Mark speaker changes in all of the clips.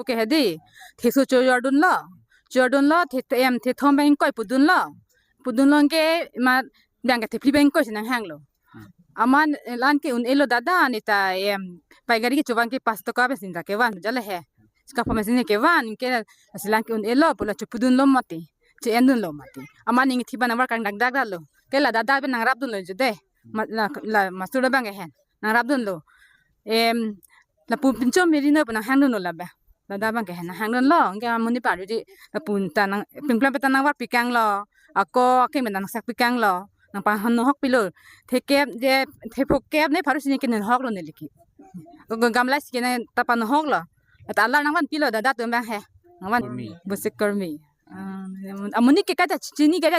Speaker 1: Ke hedi thesu chojordun lo chordun lo the em the thom bang koi pudun lo pudun lo ke ma bang ke the pli bang koi sinang hang lo aman lan ke un elo dada ni ta em paigari ke chobang ke 5 টাকা basin ke wan jale he ska pame sin ke wan ke silang ke un elo pula chupudun lo mati che endun lo mati aman ing thiba namar kan dak dak lo ke la dada be nang rap dun lo jude la la masura bang he nang rap dun lo em la pu pincho meri na nang hang dun lo la ba dada bang ke nang hang dun lo ke amuni paru ji la pun ta nang pingpla pe ta nang war pikang lo ako ke men nang sak pikang lo nang pa han hok pilo the kep je the phok kep ne pharu sin ke ne hok lo ne liki gamla sike ne ta pan hok lo ta Allah nang wan pilo dada tu bang he nang wan busik karmi amuni ke kata chini kata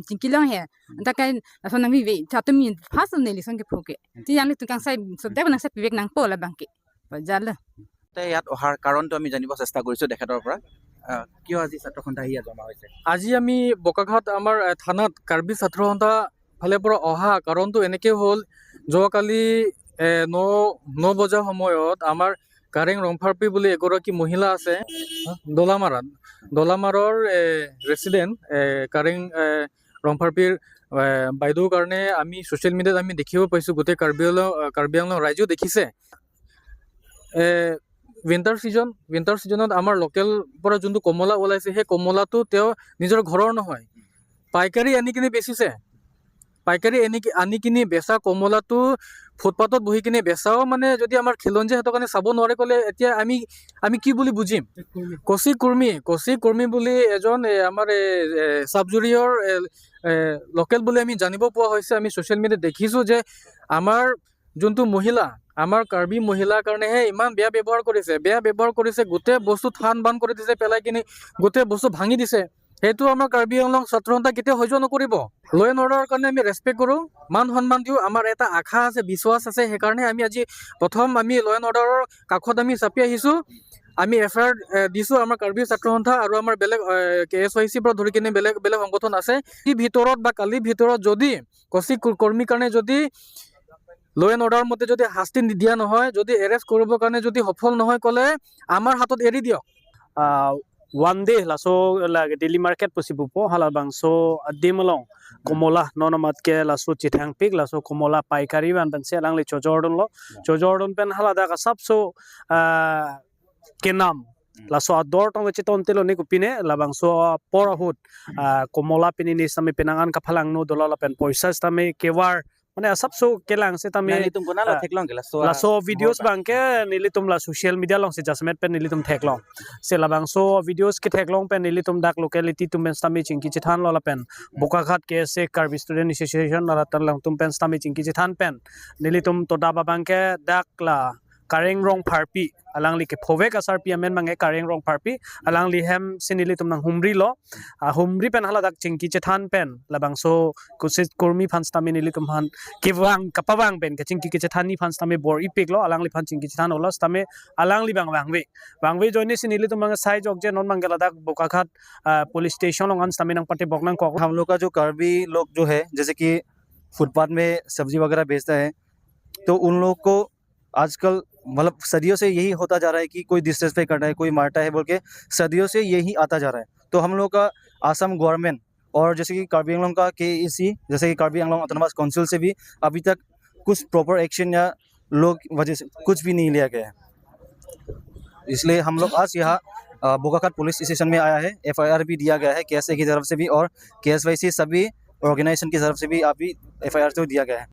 Speaker 1: chingkilong he ta kai so nang vi ta tu mi phas ne li song ke phoke ti yang li tu kang sai so da nang sa pivek nang po la bang ke pa jal.
Speaker 2: ইয়াত অহাৰ কাৰণটো আমি জানিব চেষ্টা কৰিছোঁ তেখেতৰ পৰা। কিয় আজি ছাত্ৰ সন্থা ইয়াত জমা হৈছে?
Speaker 3: আজি আমি বোকাখাত আমাৰ থানাত কাৰ্বি ছাত্ৰ সন্থা ফালৰ পৰা অহা কাৰণটো এনেকৈ হ'ল, যোৱাকালি ন বজাৰ সময়ত আমাৰ কাৰেং ৰংফাৰপি বুলি এগৰাকী মহিলা আছে দলামাৰাত, দলামাৰৰ ৰেচিডেণ্ট কাৰেং ৰংফাৰপিৰ বাইদেউৰ কাৰণে আমি ছ'চিয়েল মিডিয়াত আমি দেখিব পাইছোঁ, গোটেই কাৰ্বি আংলং ৰাইজেও দেখিছে। উইণ্টাৰ ছিজনত আমাৰ লোকেল পৰা যোনটো কমলা ওলাইছে, সেই কমলাটো তেওঁ নিজৰ ঘৰৰ নহয়, পাইকাৰী আনি কিনে বেচিছে। পাইকাৰী আনি কিনি বেচা কমলাটো ফুটপাথত বহি কিনে বেচাও মানে যদি আমাৰ খিলঞ্জীয়া সিহঁতৰ কাৰণে চাব নোৱাৰে ক'লে এতিয়া আমি কি বুলি বুজিম? কৌশিক কৰ্মী বুলি এজন আমাৰ চাবজুৰিয়ৰ লোকেল বুলি আমি জানিব পোৱা হৈছে। আমি ছ'চিয়েল মিডিয়াত দেখিছোঁ যে আমাৰ যোনটো মহিলা, আমাৰ কাৰ্বি মহিলাৰ কাৰণেহে ইমান বেয়া ব্যৱহাৰ কৰিছে, বেয়া ব্যৱহাৰ কৰিছে, গোটেই বস্তু থান বান কৰি দিছে, পেলাই কিনি গোটেই বস্তু ভাঙি দিছে। সেইটো আমাৰ কাৰ্বি আংলং ছাত্ৰ সন্থা কেতিয়াও সহ্য নকৰিব। ল' এণ্ড অৰ্ডাৰৰ কাৰণে আমি ৰেচপেক্ট কৰোঁ, মান সন্মান দিওঁ। আমাৰ এটা আশা আছে, বিশ্বাস আছে। সেইকাৰণে আমি আজি প্ৰথম আমি ল' এণ্ড অৰ্ডাৰৰ কাষত আমি চাপি আহিছোঁ। আমি এফ I R দিছোঁ। আমাৰ কাৰ্বি ছাত্ৰ সন্থা আৰু আমাৰ বেলেগ কে এছ ৱাই চিৰ পৰা ধৰি কিনে বেলেগ বেলেগ সংগঠন আছে। এই ভিতৰত বা কালিৰ ভিতৰত যদি কৌশিক কৰ্মীৰ কাৰণে যদি ল' এণ্ড অৰ্ডাৰ মতে যদি শাস্তি দিয়া নহয়, যদি এৰেষ্ট কৰিবৰ কাৰণে যদি সফল নহয় ক'লে আমাৰ হাতত এৰি দিয়ক।
Speaker 4: One day laso la daily market posibupo hala bang so dimlong komola nonomat ke laso chithang pik laso komola paikari ban ban se lang le chojordon lo chojordon pen hala da ka sab so kenam laso ador tong chiton telo ni kupine labang so porahut komola pini ni sami penangan kaphalang no dola la pen poisa stame kewar মানে sab so kelang se tame
Speaker 2: nilitum kona la theklong ke la so
Speaker 4: la so videos bang ke nilitum la social media long se jasmet pen nilitum theklong se la bang so videos ke theklong pen nilitum dak locality tum pen stami chingki chithan lo la pen Bokakhat ke se Karbi Student Association la tan lang tum pen stami chingki chithan pen nilitum toda ba bang ke dak la kareng rong pharpi alang li ke phovek asar pi amen mange kareng rong pharpi alang li hem sinili tum nang humri lo a humri pen hala dak chingki chithan pen la bang so kusit kurmi phan stami nilitum han kewang kapawang pen ke chingki ke chithani phan stame bor ipik lo alang li phan chingki chithan ola stame alang li bang wangwe wangwe joini sinili tum mang sai jok je non mangela dak Bokakhat police station longan stame nang pate boknang kok.
Speaker 5: हम लोग का जो कार्बी लोग जो है, जैसे कि footpath में सब्जी वगैरह बेचता है, तो उन लोग को आजकल मतलब सदियों से यही होता जा रहा है कि कोई डिसरेस्पेक्ट करता है, कोई मारता है बोल के सदियों से यही आता जा रहा है। तो हम लोग का आसाम गवर्नमेंट और जैसे कि कार्बी आंगलोंग का केएसी, जैसे कि कार्बी आंगलोंग ऑटोनॉमस काउंसिल से भी अभी तक कुछ प्रॉपर एक्शन या लोग वजह से कुछ भी नहीं लिया गया है। इसलिए हम लोग आज यहाँ बोकाखाट पुलिस स्टेशन में आया है। एफआईआर भी दिया गया है केएसए की तरफ से भी और केएसवाईसी सभी ऑर्गेनाइजेशन की तरफ से भी अभी एफआईआर तो दिया गया है।